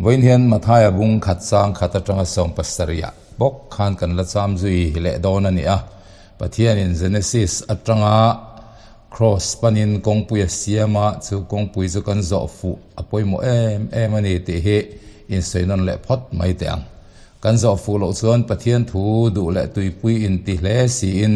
Vawiin hian Mathaia bung khat chang khat atanga sawm pasarih ah bawk khan kan la cham zui leh dawn a ni a. Pathianin Genesis atanga Cross panin kawngpui a siam a, chu kawngpui chu kan zawh fuh a pawimawh em em a ni tih hi insawi nawn leh phawt mai teh ang. Kan zawh fuh loh chuan Pathian thu duh leh tuipui inti hle siin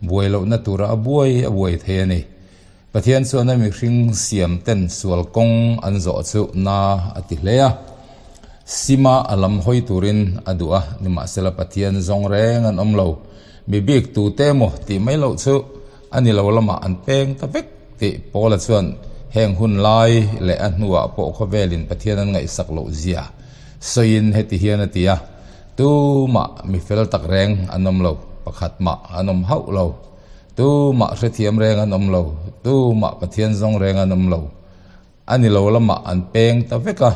buai lohna tura a buai a buai thei a ni. Pathian chuan a mihring siam ten sual kawng an zawh chu na a ti hle a. Sima a lam hawi turin a duh a, nimahsela Pathian zawng reng an awm lo. Mi bik tute emaw tih mai loh chu a ni lo lamah an peng ta vek tih Paula chuan heng hun lai leh a hnuah pawh khawvelin Pathian an ngaihsak loh zia sawiin heti hian a ti a, Tumah mi fel tak reng an awm lo, pakhat mah an awm hauh lo. Tumah hrethiam reng an awm lo, tumah Pathian zawng reng an awm lo. A ni lo lamah an peng ta vek a,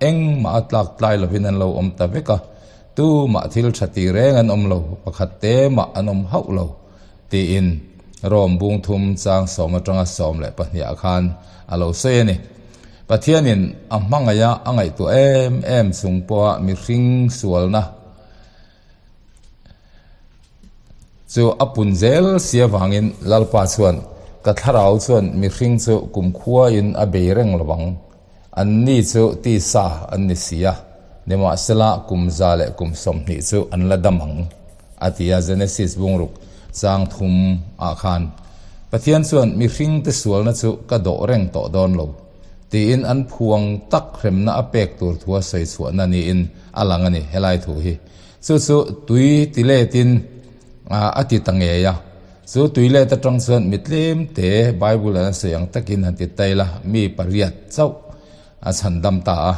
engmah a tlak tlai lovin an lo awm ta vek a, tumah thil tha ti reng an awm lo, pakhat te mah an awm hauh lo, tiin Rom bung thum chang sawm atanga 12 ah khan a lo sawi a ni. Pathianin a hmangaih a a ngaihtuah em em chung pawha mihring sualna Chu a pun zel si avangin Lalpa chuan, Ka thlarau chuan mihring chu kumkhuain a bei reng lo ang, anni chu tisa an ni si a, nimahsela kum za leh kum 20 chu an la dam ang, a ti a, Genesis bungruk chang thum ah khan. Pathian chuan mihringte sualna chu ka dawh reng tawh dawn lo, tiin an phuang tak hremna a pek tur thua sawi chhuahna niin a lang a ni helai thu hi. Chu chu tui ti letin a ti ta ngei a, chu tui let atang chuan mi tlem te Bible an sawi ang takin han ti tail a, mi pariat chauh a chhan dam ta a.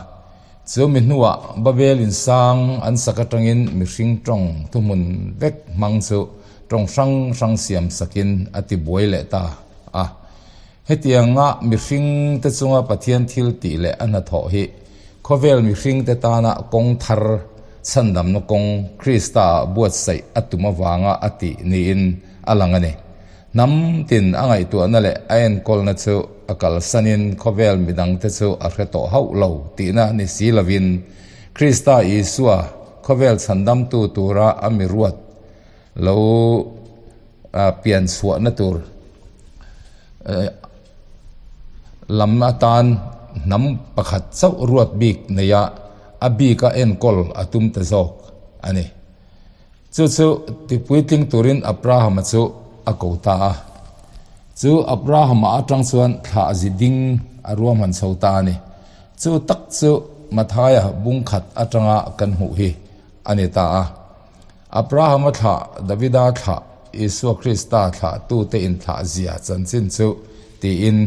Chu mi hnuah Babel in sang an sak atangin mihring tawng thuhmun vek hmang chu tawng hrang hrang siam sakin a ti buai leh ta a. Hetianga mihring te chunga Pathian thil tih leh a hnathawh hi Khawvel mihringte tana kawng thar chhandamna kawng Krista-ah buatsaih a tum avanga a tih niin a lang a ni. Hnam tin a ngaihtuahna leh a enkawlna chu a kalsanin khawvel midangte chu a hre tawh hauh lo tihna ni si lovin Krista Isua khawvel chhandamtu tura a mi ruat lo pian chhuahna tur lam atan hnam pakhat chauh ruat bik neia a bika enkawl a tum ta zawk a ni. Chu chu tipuitling turin Abrahama chu a ko ta a. Chu Abrahama atang chuan thlah zi ding a ruahman chho ta a ni. Chu tak chu Mathaia bung khat atanga kan hmuh hi a ni ta a. Abrahama thlah, Davida thlah, Isua Krista thlah tute inthlah zia chanchin chu tiin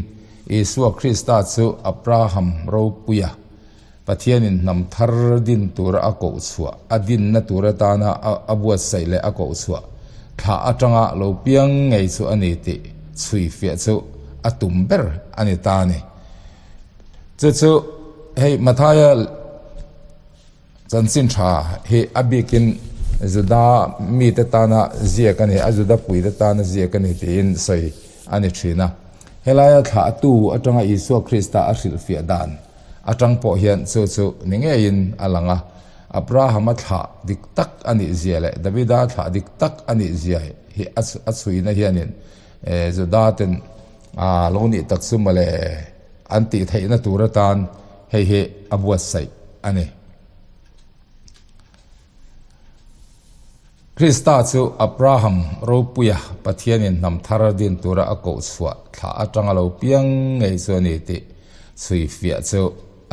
Isua Krista chu Abraham ropuia Pathianin hnam thar din tura a koh chhuah, a dinna tur atana a buatsaih leh a koh chhuah thlah atanga lo piang ngei chu a ni tih chhui fiah chu a tum ber a ni ta a ni. Chu chu hei Mathaia Chanchin tha hi a bikin Juda mite tana ziak a ni, a Juda puite tana ziak a ni tiin sawi a ni thin a. Helaia thlahtu atanga Isua Krista a hrilhfiah dan atang pawh hian chu chu ni ngeiin a lang a. Abrahama thlah dik tak a nih zia leh Davida thlah dik tak a nih zia hi a chhuina hianin Juda ten a lo nih tak chu mawle an tih theihna tur atan hei hi a buatsaih a ni. Krista chu Abraham ropuia Pathianin hnam thar din tura a koh chhuah thlah atanga lo piang ngei chu a ni tih chhui fiah chu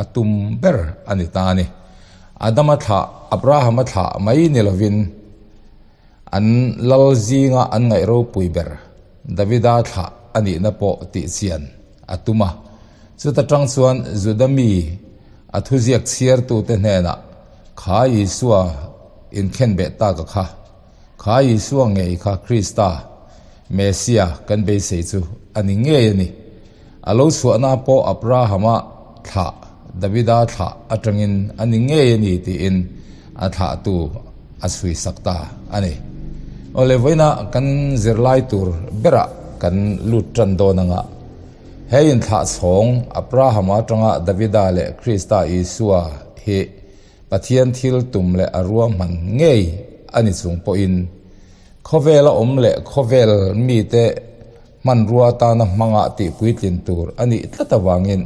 a tum ber a ni ta a ni. Adama thlah, Abrahama thlah mai ni lovin an lal zinga an ngaih ropui ber Davida thlah a nihna pawh tih chian a tum a. Chuta tang chuan Juda mi a thuziak chhiartute hnenah, Kha Isua inkhenbeh tak a kha, kha Isua ngei kha Krista, Messia kan beisei chu a ni ngei a ni. A lo chhuahna pawh Abrahama thlah, Davida thlah atangin a ni ngei a ni tiin a thlahtu a chhuisak ta a ni. Awle vawiina kan zirlai tur berah kan lut tan dawn anga he inthlah chhawng Abrahama atanga Davida leh Krista Isua. hi Pathian thil tum leh a ruahman ngei a ni chung pawhin khawvela awm leh khawvel mite hmanrua atana hmanga tihpuitlin tur a nih tlat avangin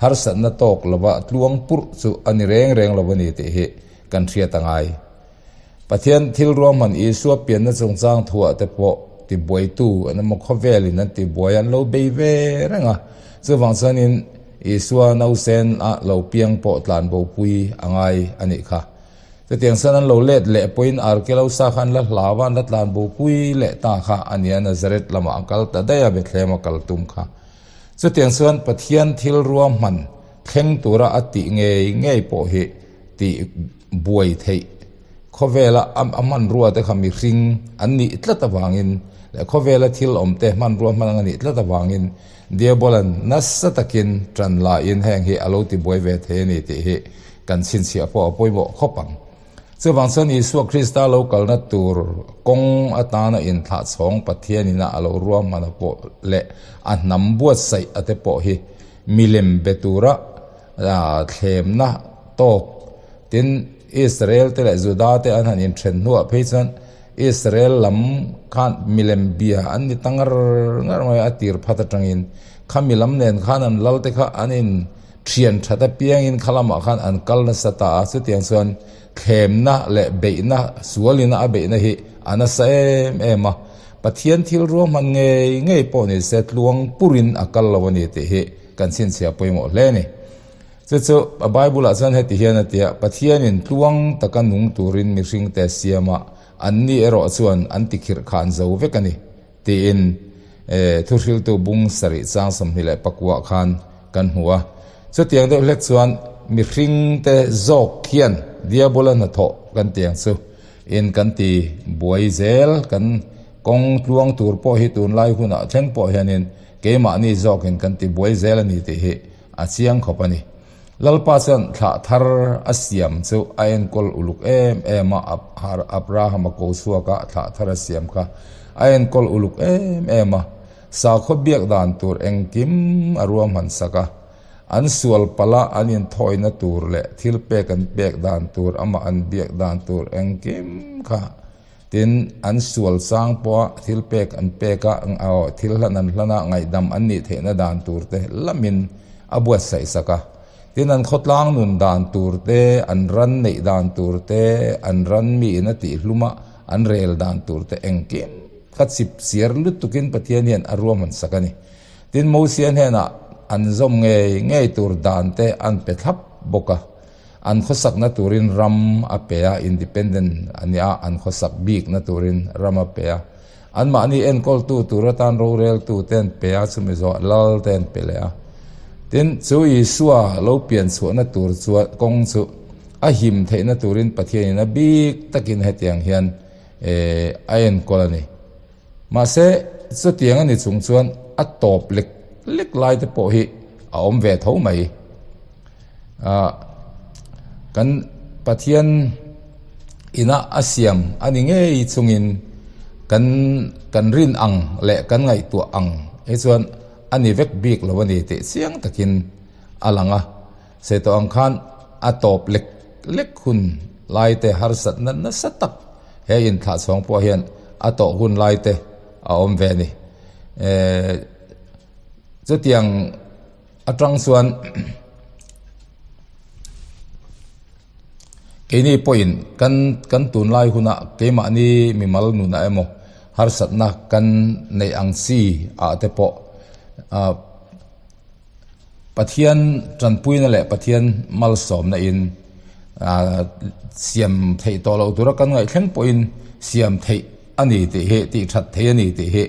harsatna tawk lova tluang purh chu a ni reng reng lo a ni tih hi kan hriat a ngai. Pathian thil ruahman Isua pianna chungchang thuah te pawh tibuaitu an emaw khawvelin an tibuai an lo bei ve reng a, chuvang chuanin Isua nausen a lo piang pawh tlanbopui a ngai a nih kha. Chutiang chuan an lo let leh pawhin Arkelosa kha an la hlau a, an la tlanbopui leh ta kha a nia, Nazareth lamah a kal ta daih a, Bethlehem a kal tum kha. Chutiang chuan Pathian thil ruahman thleng tura a tih ngei ngei pawh hi tih buai theih khawvela a hmanrua te kha mihring an nih tlat avangin leh khawvela thil awm te hmanrua hman a nih tlat avangin Diabolan nasa takin tan lain heng hi a lo ti buai ve thei a ni tih hi kan chhinchhiah pawh a pawimawh khawp ang. Chuvang chuan Isua Krista lo kalna tur kawng atana inthlah chhawng Pathianina a lo ruahman a pawh leh a hnam buatsaih a te pawh hi milem be tura thlemna tawk tin Israel te leh Juda te an han inthen hnuah phei chuan Israel lam khan milem bia an ni ta ngar ngar mai a, a tir phat atangin khami lam nen khan an lal te kha an in thian that apiangin kha lamah khan an kal nasa ta a, chutiang chuan thlemna leh beihna sualina a beihna hi a nasa em em a, Pathian thil ruahman ngei ngei pawh ni se tluang purin a kal lo a ni tih hi kan chhinchhiah pawimawh hle a ni. Chu chu a Bible ah chuan heti hian a ti a, Pathianin tluang taka nung turin mihringte siam a, anni erawh chuan an tikhirh khan zo vek a ni tiin thuhriltu bung sarih chang 24 ah khan kan hmu a. Chutiang deuh hlek chuan mihringte zawk hian Diabola hnathawh kan ti ang chu in kan ti buai zel kan kawng tluang tur pawh hi tunlai hunah thleng pawh hianin Keimahni zawkin kan ti buai zel a ni tih hi a chiang khawp a ni. Lalpa chuan thlah thar a siam chu a enkawl uluk em em a, Abraham a ko chhuak a, thlah thar a siam kha a enkawl uluk em em a, sakhaw biak dan tur engkim a ruahman sak a, an sual palh a an inthawina tur leh thil pek an pek dan tur, amah an biak dan tur engkim kha Tin, an sual chang pawha thil pek an pek a, thil hlan an hlan a, ngaihdam an nih theihna dan tur te lamin a buatsaih sak a. Tin, an khawtlang nun dan tur te, an ran neih dan tur te, an ran miin a tihhlum a, an rel dan tur te engkim kha chip chiar lutukin Pathian hian a ruahman sak a ni. Tin, Mosia hnenah an zawm ngei ngei tur dan te an pe thlap bawk a. An khawsakna turin ram a pe a, independent a nia, an khawsak bikna turin ram a pe a. Anmahni enkawltu tur atan roreltu te an pe a, chumi zawh lal te an pe leh a. Tin, chu Isua lo pian chhuahna tur chuan kawng chu a him theihna turin Pathianin a bik takin hetiang hian a enkawl a ni. Mahse, chutiang a ni chung chuan a tawp lek lek lai te pawh hi a awm ve tho mai. Ah, kan Pathian ina a siam a ni ngei chungin kan kan rin ang leh kan ngaihtuah ang hi chuan a ni vek bik lo a ni tih chiang takin a lang a. Sawi tawh ang khan a tawp lek lek hun lai te harsatna nasa tak he inthlah chhawng pawh hian a tawh hun lai te a awm ve a ni. Eh, chutiang atang chuan keini pawhin kan kan tunlai hunah keimahni mimal nunah emaw harsatna kan neih ang chi ah te pawh ah Pathian tanpuina leh Pathian malsawmna in ah siam theih tawh loh tura kan ngaih thleng pawhin siam theih a ni tih hi tih that thei a ni tih hi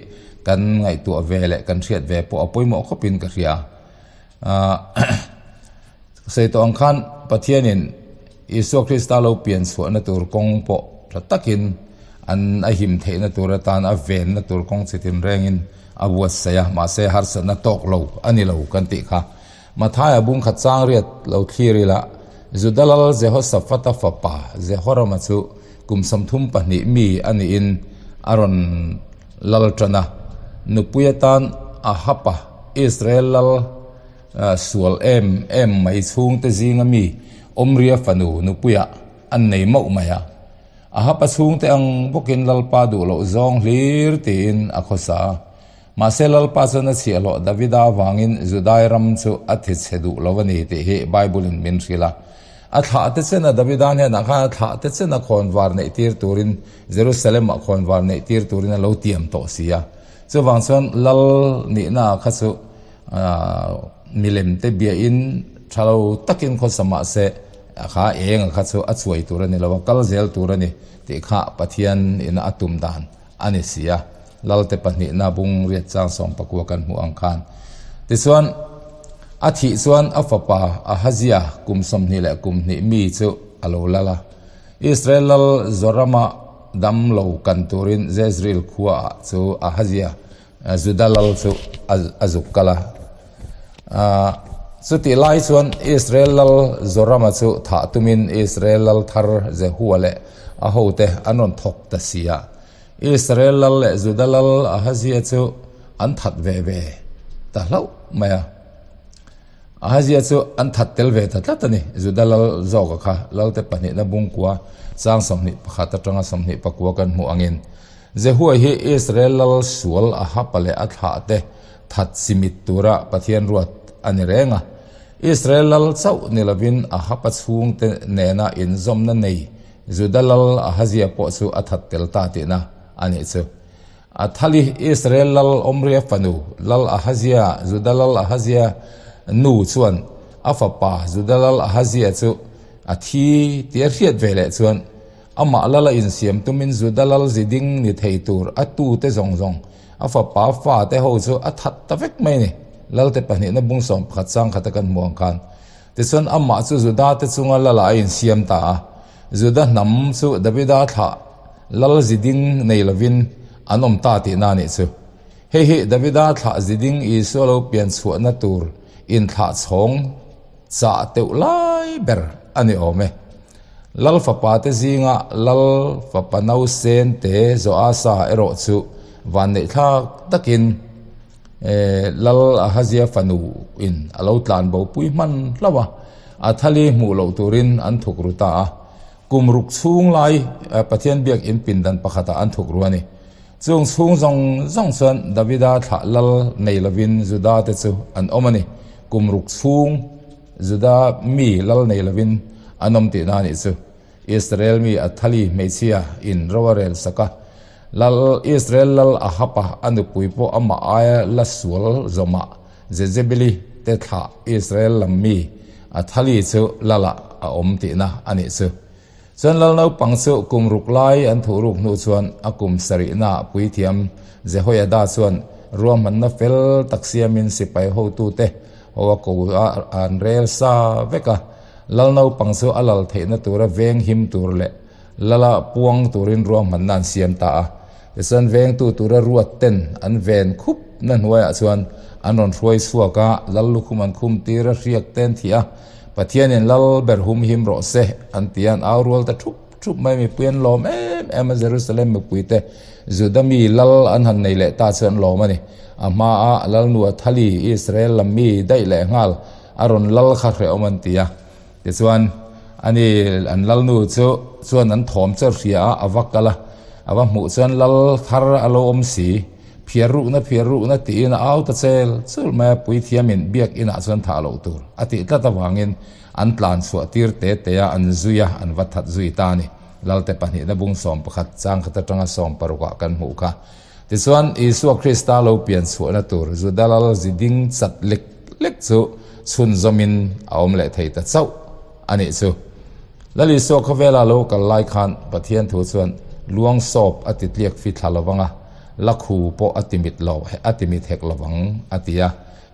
kan ngaihtuah ve leh kan hriat ve pawh a pawimawh khawpin ka hria. Ah sawi tawh ang khan Pathianin Isua Krista lo pian chhuahna tur kawng pawh tha takin an a him theihna tur atan a venna tur kawng chi tinrengin a buatsaih a, mahse harsatna tawk lo a ni lo kan tih kha. Mathaia bung khat chang riat lo thlir ila, Juda lal Jehoshaphat-a fapa Jehorama chu kum 32 mi a niin a rawn lal tan a, nupui atan Ahab-a Israel lal sual em em mai chhungte zinga mi. Omria fanu nupuiah an nei mauh mai a. Ahab a chhungte ang bawkin Lalpa duh loh zawng hlir tiin a khawsa a. Mahse Lalpa chuan a chhiahhlawh Davida avangin Judai ram chu a thi chhe duh lo a ni tih hi Bible-in min hrilh a. A thlah te chena Davida hnenah khan a thlah te chena khawnvar neih tir turin Jerusalem-ah khawnvar neih tir turin a lo tiam tawh si a. Chuvang chuan Lal nihna kha chu milem te biahin tha lo takin khawsa mahse kha enga kha chu a chuai tur a ni lo a, kal zel tur a ni tih kha Pathian ina a tum dan a ni si a. Lalte pahnihna bung riat chang 19 kan hmuh ang khan. Tichuan, a thih chuan a fapa Ahazia kum 20 leh kum hnih mi chu a lo lal a. Israel lal Zorama dam lo kan turin Jezreel khuaah chu Ahazia Juda lal chu a zuk kal a. Chutih lai chuan Israel lal Zorama chu thah tumin Israel lal thar Jehua leh a hote an rawn thawk ta si a. Israel lal leh Juda lal Ahazia chu an that ve ve ta hlauh mai a. Ahazia chu an that tel ve ta tlat a ni. Juda lal zawka kha lalte pahnihna bungkua chang 21 atanga 29 kan hmuh angin Jehua hi Israel lal sual Ahaba leh a thlahte that chimit tura Pathian ruat a ni reng a. Israel lal chauh ni lovin Ahaba chhungte nena inzawmna nei Juda lal Ahazia pawh chu a that tel ta tihna a nih chu. Athali, Israel lal Omria fanu, lal Ahazia, Juda lal Ahazia nu chuan a fapa Juda lal Ahazia chu a thi tih a hriat ve leh chuan amah lala insiam tumin Juda lal ziding ni thei tur a tute zawng zawng a fapa fate ho chu a that ta vek mai a ni. Lalte pahnihna bung 11 chang khata kan hmuh ang khan. Tichuan amah chu Juda te chunga lalah a insiam ta a. Juda hnam chu Davida thlah lal ziding nei lovin an awm ta tihna a nih chu. Hei hi Davida thlah ziding Isua lo pian chhuahna tur inthlah chhawng chah teuh lai ber a ni awm e. Lal fapa te zinga lal fapa nausen te Joasa erawh chu vanneihthlak takin Lal Ahazia fanu in a lo tlan bo pui hman hlauh a, Athali hmuh loh turin an thuk ru ta a. Kum ruk chhung lai Pathian biak in pindan pakhatah an thuk ru a ni. Chung chhung zawng zawng chuan Davida thlah lal nei lovin Juda te chu an awm a ni. Kum ruk chhung Juda mi lal nei lovin an awm tihna a nih chu. Israel mi Athali hmeichhia in ro a rel sak a. Lal Israel lal Ahab-a a nupui pawh amah aia la sual zawmah Jezebeli te thlah Israel lam mi Athali chu lalah a awm tihna a nih chu. Chuan lal naupang chu kum ruk lai an thuh ruk hnu chuan a kum sarihnaah puithiam Jehoiada chuan ruahmanna fel tak siamin sipai hotute ho a ko a an rel sa vek a. Lal naupang chu a lal theihna tura veng him tur leh lala puang turin ruahmanna an siam ta a. Tichuan vengtu tura ruat ten an ven khup na hnuaiah chuan an rawn hruai chhuak a, lal lukhum an khum tir a, hriak te an thih a, Pathianin lal ber hum him rawh se an ti a, an au rual ta thup thup mai, mipui an lawm em em a, Jerusalem mipuite Juda mi lal an han nei leh ta chu an lawm a ni. A hmaa Lalnu Athali Israel lam mi daih leh nghal A rawn lal kha hrehawm an ti a, tichuan ani an lalnu chu chuan an thawm chu a hria a, a va kal a, a va hmuh chuan lal thar a lo awm si, phiar rukna phiar rukna tiin a au ta chel chul mai a, puithiamin biak inah chuan thah loh tur a tih tlat avangin an tlan chhuah tir te te a, an zui a, an va that zui ta a ni. Lalte pahnihna bung 11 changkhat atanga 16 ah kan hmuh kha. Tichuan, Isua Krista lo pian chhuahna tur Juda lal ziding chat lek lek chu chhunzawmin a awm leh thei ta chauh a nih chu. Lal Isua khawvela lo kal lai khan Pathian thu chuan luang sawp a ti tliak fi thla lovang a, la khu pawh a ti mit lo a ti mit hek lovang a ti a.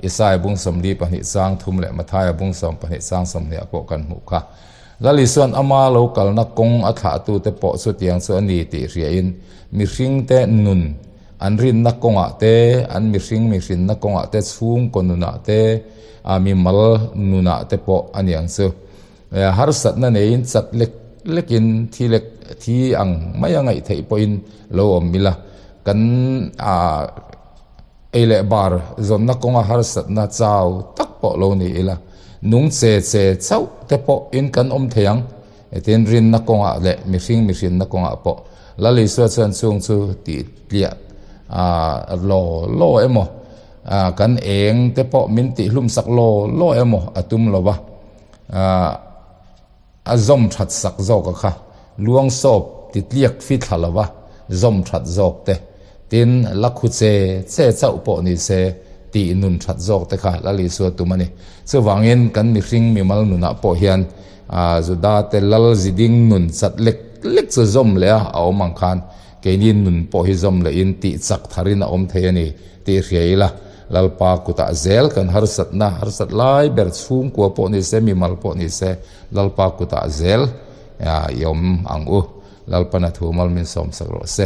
Isaia bung 42 chang thum leh Mathaia bung 12 chang 20 ah pawh kan hmuh kha. Lal Isua'n ama lo kalna kawng a thlahtute pawh chutiang chu a ni tih hriain mihringte nun an rinna kawngah te, an mihring mihrinna kawngah te, chhungkaw nunah te, a mimal nunah te pawh a ni ang chu. Harsatna neiin chat lek lekin thi lek thi ang mai a ngaih theih pawhin lo awm ila kan Ei leh bar zawnna kawnga harsatna chau tak pawh lo ni ila. Nung che che chauh te pawh in kan awm thei ang. Tin, rinna kawngah leh mihring mihrinna kawngah pawh Lal Isua chuan chung chu tih tliah law law emaw, kan eng te pawh min tihhlum sak law law emaw a tum lo va, a zawm that sak zawk a kha luang sawp ti tliak fi thla lo va zawm that zawk te. Tin, la khu che che chauh pawh ni se tih nun that zawk te kha Lal Isua tum a ni. Chuvangin kan mihring mimal nunah pawh hian Juda te lal ziding nun chat lek lek chu zawm leh a a awm ang khan keini nun pawh hi zawm lehin tih chak tharin a awm thei a ni tih hria ila Lalpa kutah zel kan harsatna harsat lai ber chhungkua pawh ni se mimal pawh ni se Lalpa kutah zel i awm ang u. Lalpana thu mal min sawmsak rawh se.